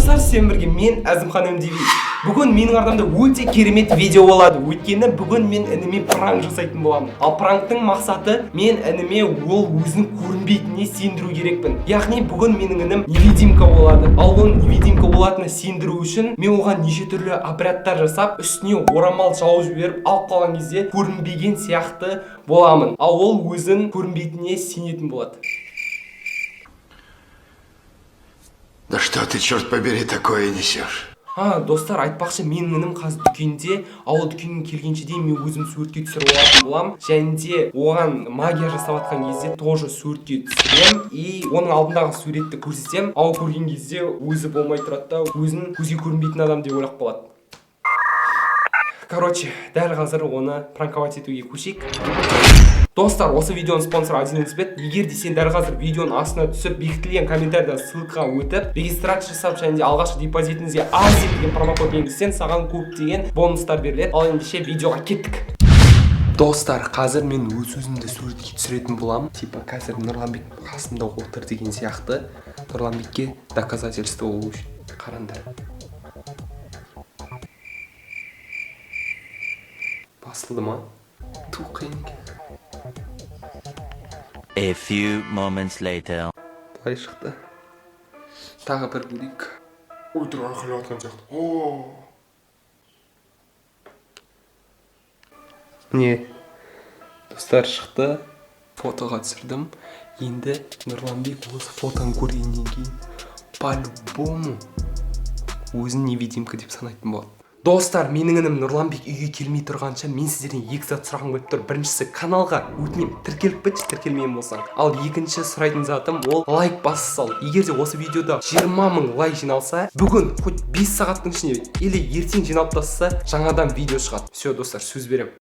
Достар, сіздермен бірге мен, Әзімхан МДВ. Бүгін менің арнамда өте керемет видео болады. Өйткені бүгін мен ініме пранк жасайтын боламын. Ал пранктың мақсаты — мен ініме ол өзінің көрінбейтініне сендіру керекпін. Яғни бүгін менің інім невидимка болады. Ал оның невидимка болатынына сендіру үшін мен оған неше түрлі обрядтар жасап, үстіне орамал жауып жіберіп, алып қалған кезде көрінбеген сияқты боламын. Ал ол өзін көрінбейтініне сенетін болады. Да что ты, черт побери, такое несешь? А, достар, айтпақшы, менің інім қазір дүкенде. Ал ол дүкеннен келгенше дейін мен өзім суретке түсіріп алатын боламын. Және де оған магия жасап жатқан кезде тоже суретке түсіремін и оның алдындағы суретті көрсетемін. Ал ол көрген кезде өзі болмай тұрады да, өзін көзге көрінбейтін адам деп ойлап қалады. Короче, дәл қазір оны пранковать етуге көшейік. Достар, осы видеоның спонсоры 1xBet. Егер де сен дәл қазір видеоның астына түсіп, бекітілген комментарийдан ссылкаға өтіп, регистрация жасап және де алғашқы депозитіңізге АЗИ деген промокод енгізсең, саған көптеген бонустар беріледі. Ал ендеше видеоға кеттік. Достар, қазір мен өз өзімді суретке түсіретін боламын. Типа қазір Нұрланбек қасымда отыр деген сияқты. Нұрланбекке доказательство болу үшін. Қараңдар. Басылды ма? Ту, қиын екен. A few moments later. Былай шықты. Тағы бір көрейік. Өтірік айқайлап жатқан сияқты. О! Міне, достар, шықты. Фотоға түсірдім. Енді Нұрланбек осы фотоны көргеннен кейін по-любому өзін невидимка деп санайтын болады. Достар, менің інім Нұрланбек үйге келмей тұрғанша, мен сіздерден екі зат сұрағым келіп тұр. Біріншісі, каналға өтінемін, тіркеліп кетші, тіркелмеген болсаң. Ал екінші сұрайтын затым — ол лайк басып сал. Егер де осы видеода 20 мың лайк жиналса, бүгін хоть 5 сағаттың ішінде или ертең жиналып тастаса, жаңадан видео шығады. Все, достар, сөз беремін.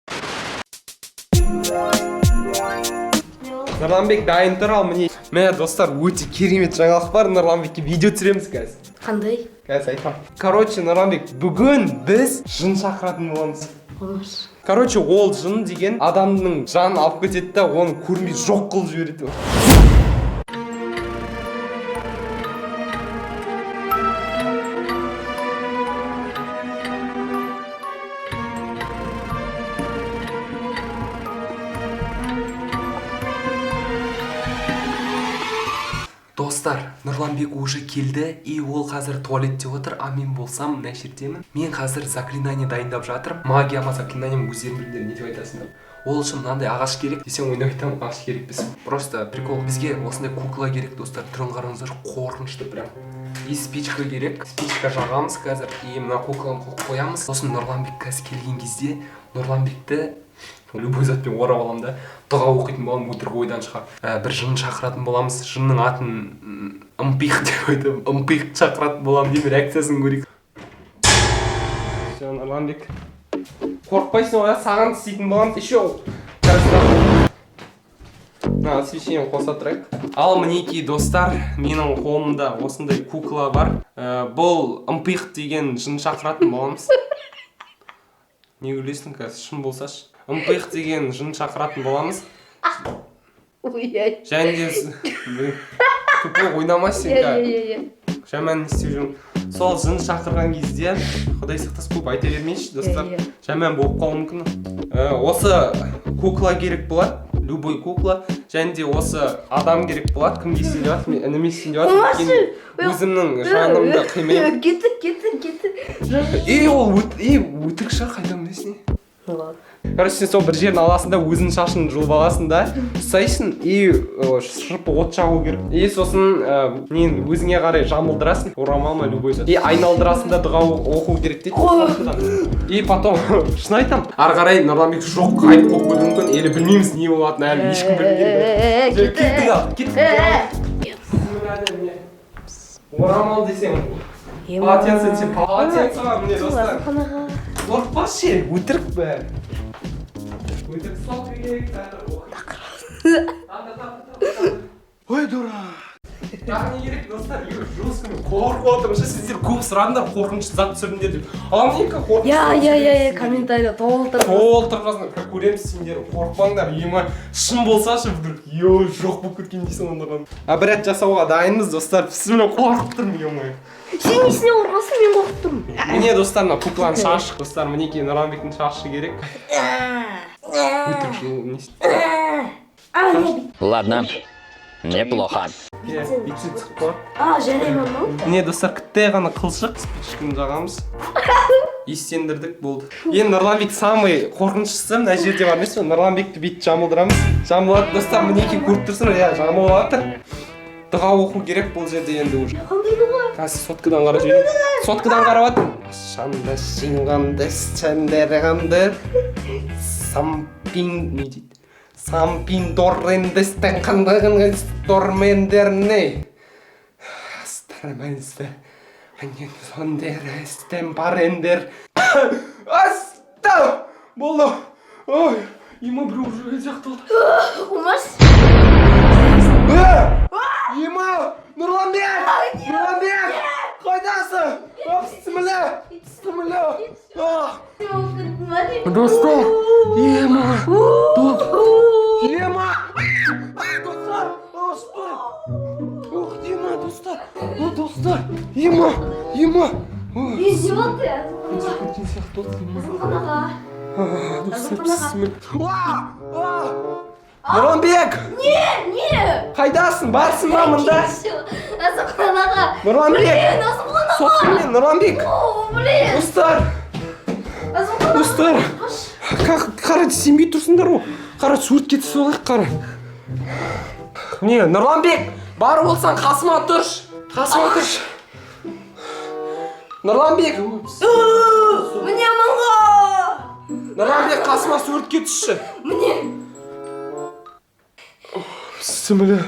Нұрланбек дайын тұр. Ал міне, міне, достар, өте керемет жаңалық бар. Нұрланбекке видео түсіреміз қазір. Қандай? Қазір айтамын. Короче, Нұрланбек, бүгін біз жын шақыратын боламыз. Қош. Короче, ол жын деген адамның жанын алып кетеді да, оны көрінбей жоқ қылып жібереді. Достар, Нұрланбек уже келді и ол қазір туалетте отыр, а мен болсам мына жердемін. Мен қазір заклинание дайындап жатырмын. Магия ма, заклинание ма, өздерің біліңдер, не деп айтасыңдар. Ол үшін мынандай ағаш керек десең, ойнап айтамын, ағаш керек емес. Просто прикол. Бізге осындай кукла керек, достар. Түрін қараңыздар, қорқынышты прям. И спичка керек. Спичка жағамыз қазір и мына кукланы қойып қоямыз. Сосын Нұрланбек қазір келген кезде Нұрланбекті любой затпен орап аламын да, дұға оқитын боламын өтірік ойдан шығарып. Бір жын шақыратын боламыз. Жынның атын Ымпиқ деп айтамын. Ымпиқ шақыратын боламын деймін, реакциясын көрейік. Все, Нұрланбек, қорықпайсың ғой, саған істейтін боламыз еще. Қазір мына освещение қоса тұрайық. Ал мінекей, достар, менің қолымда осындай кукла бар. Бұл Ымпиқ деген жын шақыратын боламыз. Не күлесің қазір? Шын болсашы. Ымпиқ деген жын шақыратын боламыз. Ой, ай. Және де блин, тупой, ойнама сен. Иә, Қазір иә, иә. Жаман не істеп жүрмін. Сол жын шақырған кезде, құдай сақтасын, көп айта бермейінші, достар, Иә, иә. жаман болып қалуы мүмкін. Осы кукла керек болады, любой кукла, және де осы адам керек болады. Кімге істейін деп жатырмын? Мен ініме істейін деп жатырмын, өйткені өзімнің жанымды қимаймын. Кетті, кетті, кетті. Ей, ол ей, өтірік шығар, қайдан білесің? Ну ладно. Короче, сен сол бір жерін аласың да, өзіңнің шашын жұлып аласың да, ұстайсың и шырпы от жағу керек. И сосын нені өзіңе қарай жамылдырасың, орамал ма, любой зат, и айналдырасың да, дұға оқу керек дейді. И потом, шын айтамын, ары қарай Нұрланбек жоқ, ғайып болып кетуі мүмкін или білмейміз не болатынын, әлі ешкім білмейді. Кетті. Кеттік, ал кеттік. Орамал десең, полотенце десең, полотенце бар, міне, достар. Қорықпашы, өтірік бәрі. Өтірік салу керек. Ой, дурак. Тағы не керек, достар? Жестко мен қорқып отырмын ше. Сіздер көп сұрадыңдар, қорқынышты зат түсіріңдер деп. Ал мінекей, қорқынышты. Иә, иә, иә, иә, комментарий толтырып. Толтырып жазыңдар. Көреміз сендер, қорықпаңдар. Ема, шын болсашы вдруг, е, жоқ болып кеткен дейсің. Онда обряд жасауға дайынбыз, достар. Бісміллә, қорқып тұрмын, е. Сен несіне қорқасың? Мен қорқып тұрмын. Міне, достар, мына кукланың шашы. Достар, мінекей, Нұрланбектің шашы керек. Өтірік не А, не. Ладно, неплохо. Иә, бүйтсе түсіп қалады. А, жарай ма мынау? Міне, достар, кітте ғана қылшық, спичканы жағамыз. Иістендірдік, болды. Енді Нұрланбек самый қорқыныштысы мына жерде бар емес пе? Нұрланбекті бүйтіп жамылдырамыз. Жамылады, достар, мінекей, көріп тұрсыңдар, иә, жамылып жатыр. Дұға оқу керек бұл жерде енді уже. Қандай дұға? Қазір соткадан қарап жіберейін. Соткадан қарап жатырмын. Шанда шинғанды сәндерғанды сампин не дейді? Сампиндоррендестен қандығын тормендерне. Астармансы. Сондерестен парендер. Аста! Болды. Ой, ема, біреу жүрген сияқты болды. Қумаш. Э! Ема! Нұрланбек! Нұрланбек! Қайдасың? Бісміллә! Бісміллә! А! Достар! Ема! Ема! Достар! Достар! Ох, ема, достар! О, достар! Ема! Ема! Ой, Не болды? кеткен сияқты болды, ема. Әзімхан. А, достар, Әзімхан. бісміллә. Уа! Уа! Нұрланбек! Не, не? Қайдасың? Барсың ба мында? Әзімхан аға. Нұрланбек! Блин, Әзімхан аға. Соттым мен, Нұрланбек! О, блин. Достар! Әзімхан аға. Достар! Қара, сенбей тұрсыңдар ғой. Қара, суретке түсіп алайық, қара. Міне, Нұрланбек, бар болсаң қасыма тұршы. Қасыма тұршы. Нұрланбек, Міне мыңға. Нұрланбек, қасыма суретке түсші. Міне. Бісміллә.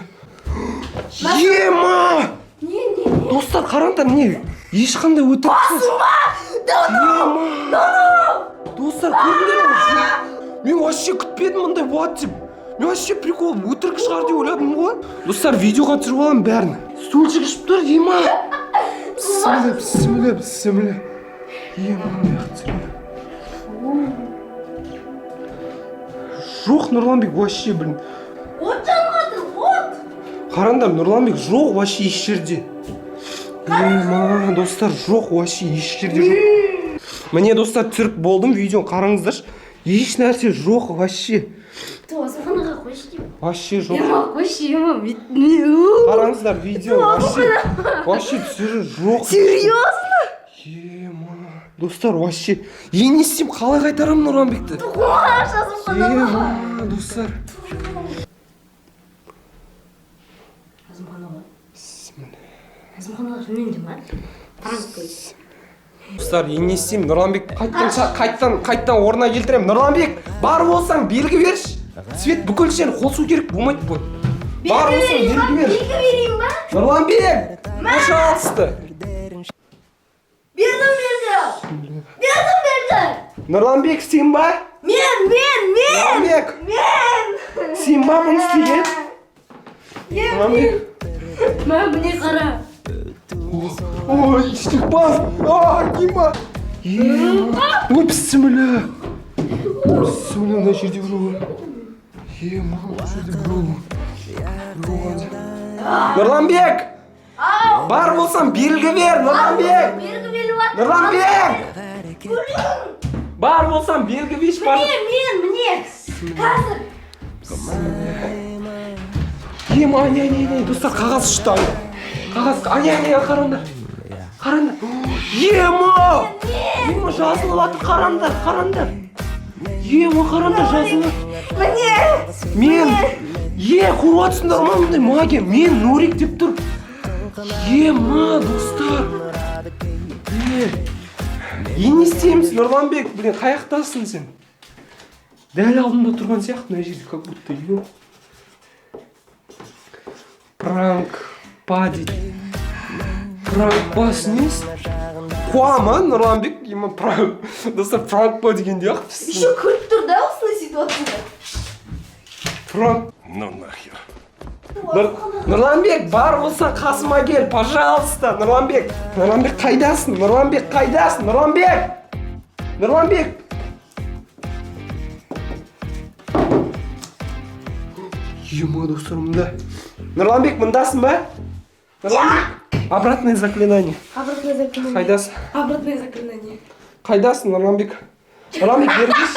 Ема! Не, не, не? Достар, қараңдар, не? Ешқандай өтірік. Ема! Достар, көрдіңдер ме? Мен вообще күтпедім мұндай болады деп. Мен вообще прикол, өтірік шығар деп ойладым ғой. Достар, видеоға түсіріп аламын бәрін. Стульчик ішіп тұр, ема. Бісміллә, бісміллә, бісміллә. Ема, мына жаққа түсіремін. Жоқ, Нұрланбек, вообще, блин. От жанып жатыр, от. Қараңдар, Нұрланбек жоқ вообще еш жерде. Ема, достар, жоқ вообще еш жерде жоқ. Міне, достар, түсіріп болдым видеоны, қараңыздаршы. Еш нәрсе жоқ вообще. Ту, Әзімхан аға, қойшы деймін. Вообще жоқ. Ема, қойшы, ема. Қараңыздар, видео вообще вообще түсірі жоқ. Серьезно? Ема. Достар, вообще. Енді не істеймін, қалай қайтарамын Нұрланбекті? Қумаш, Әзімхан аға. Ема, достар. Әзімхан аға. Бісміллә. Әзімхан аға, шынымен де ма? Пранк қой. Достар, енді не істеймін? Нұрланбек қайттан қайттан қайттан орнына келтіремін. Нұрланбек, бар болсаң белгі берші. Свет бүкіл жерін қосу керек, болмайды бұл. Бар болсаң белгі бер. Белгі берейін ба? Нұрланбек, пожалуйста. Бердім белгі. Бердім белгі. Нұрланбек, сен ба? Мен, мен, мен. Нұрланбек, Мен. сен ба бұны істеген? Мен. Нұрланбек. Мә, міне қара. Ой, Степан! А, Дима! Ема! Ой, бісміллә! Бісміллә, мына жерде біреу бар. Ема, мына жерде біреу бар. Біреу бар. Нұрланбек! Бар болсаң белгі бер, Нұрланбек! Белгі беріп жатыр. Нұрланбек! Бар болсаң белгі берші, бар. Міне, мен, міне. Қазір. Ема, не, не, не, достар, қағаз ұшты. Қағаз, ане, ане, қараңдар. Қараңдар. Ема! Ема, жазылып жатыр, қараңдар, қараңдар. Ема, қараңдар, жазылып. Міне. Мен, е, көріп жатсыңдар ма мындай магия? Мен Нурик деп тұр. Ема, достар. Е, енді не істейміз, Нұрланбек, блин, қаяқтасың сен? Дәл алдымда тұрған сияқты мына жерде, как будто, ё. Пранк па дейді. Пранк па несі? Қуа ма, Нұрланбек? Ема, пранк. Достар, пранк па дегенде ақ. Еще күліп тұр да осындай ситуацияда. Пранк. Ну нахер. Нұрланбек, бар болса қасыма кел, пожалуйста, Нұрланбек. Нұрланбек, қайдасың? Нұрланбек, қайдасың? Нұрланбек! Нұрланбек! Ема, достар, мында. Нұрланбек, мындасың ба? Нұрланбек! Обратное заклинание. Обратное заклинание. Қайдасың? Обратное заклинание. Қайдасың, Нұрланбек? Нұрланбек, бергеш.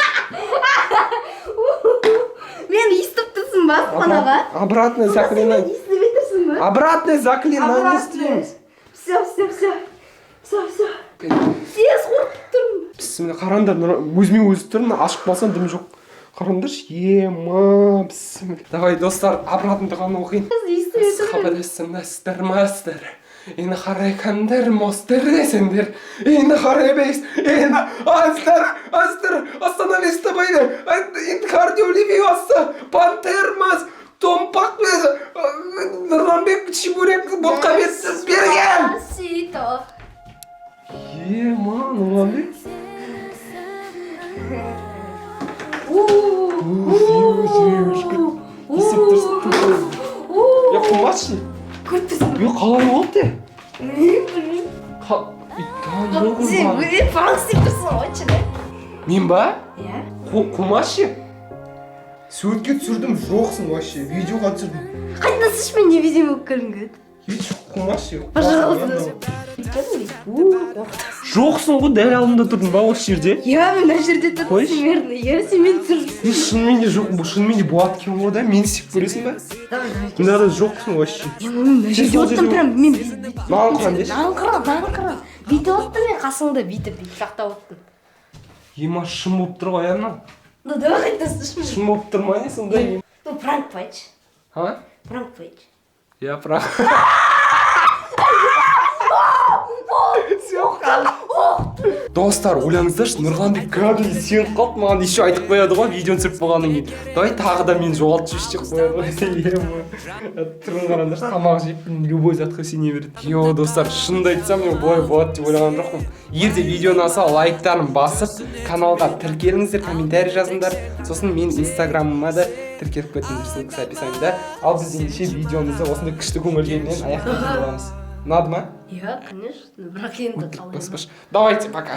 Мен естіп тұрсың ба, анаға? Обратное заклинание. Естіп тұрсың ба? Обратное заклинание істейміз. Все, все, все. Все, все. Тез, қорқып тұрмын. Бісміллә, қараңдар, өзіме өзі тұрмын, ашып қалсам, дым жоқ. Қараңдаршы, ема, бісміллә. Давай, достар, обратно дұғаны оқиын. Естіп тұрмын. Хабарасыңдар, мастер. Энэ харайкандер мостер десендер. Энэ харайбейс, энэ астер, астер, остановись тобой. Инкардио ливиоса, пантермас, томпақ, Нұрланбек чебурек, ботқа берген. Сито. Ема, Нұрланбек. Естіп тұрсың. Я қумашы. Көріп тұрсың. Е, қалай болды? Білмеймін. Ка- Сен өзің пранк істеп тұрсың ғой, чыны. Мен ба? Иә. Қумашы. Суретке түсірдім, жоқсың вообще. Видеоға түсірдім. Қайтадан сыш, мен невидимый болып келгім келеді. Еш, қумашы. Пожалуйста. Жоқсың ғой, дәл алдымда тұрдың ба осы жерде? Иә, мен мына жерде тұрдым Қойшы. примерно. Иә, сен мені түсіріп. Е, шынымен де жоқ, бұл шынымен де болады екен ғой да, мені істеп көресің ба? Давай, давай. Мынада жоқсың вообще. Иә, мен мына Сен жерде сол отырдым жерде прям мен. Маған құран деші. Маған қара, маған қара. Бүйтіп отырдым мен қасыңда, бүйтіп, бүйтіп жақтап отырдым. Ема, шын болып тұр ғой, иә, мынау. Ну давай қайтадан сыш. Шын болып тұр ма, не сондай? Ну пранк па, айтшы. А? Пранк па, айтшы. Я прав. Достар, ойлаңыздаршы, Нұрланбек кәдімгідей сеніп қалды маған, еще айтып қояды ғой видеоны түсіріп болғаннан кейін. Давай тағы да мені жоғалтып жіберші деп қояды ғой. Ема. Түрін қараңдаршы, тамақ жеп, любой затқа сене береді. Йо, достар, шынымды айтсам, мен бұлай болады деп ойлаған жоқпын. Егер де видео ұнаса, лайктарын басып, каналға тіркеліңіздер, комментарий жазыңдар. Сосын мен инстаграмыма да тіркеліп кетіңдер, ссылкасы описаниеда. Ал біз ендеше видеомызды осындай күшті көңіл күймен аяқтайтын боламыз. Ұнады ма? Иә, конечно, бірақ енді қалай. Баспаш. Давайте, пока.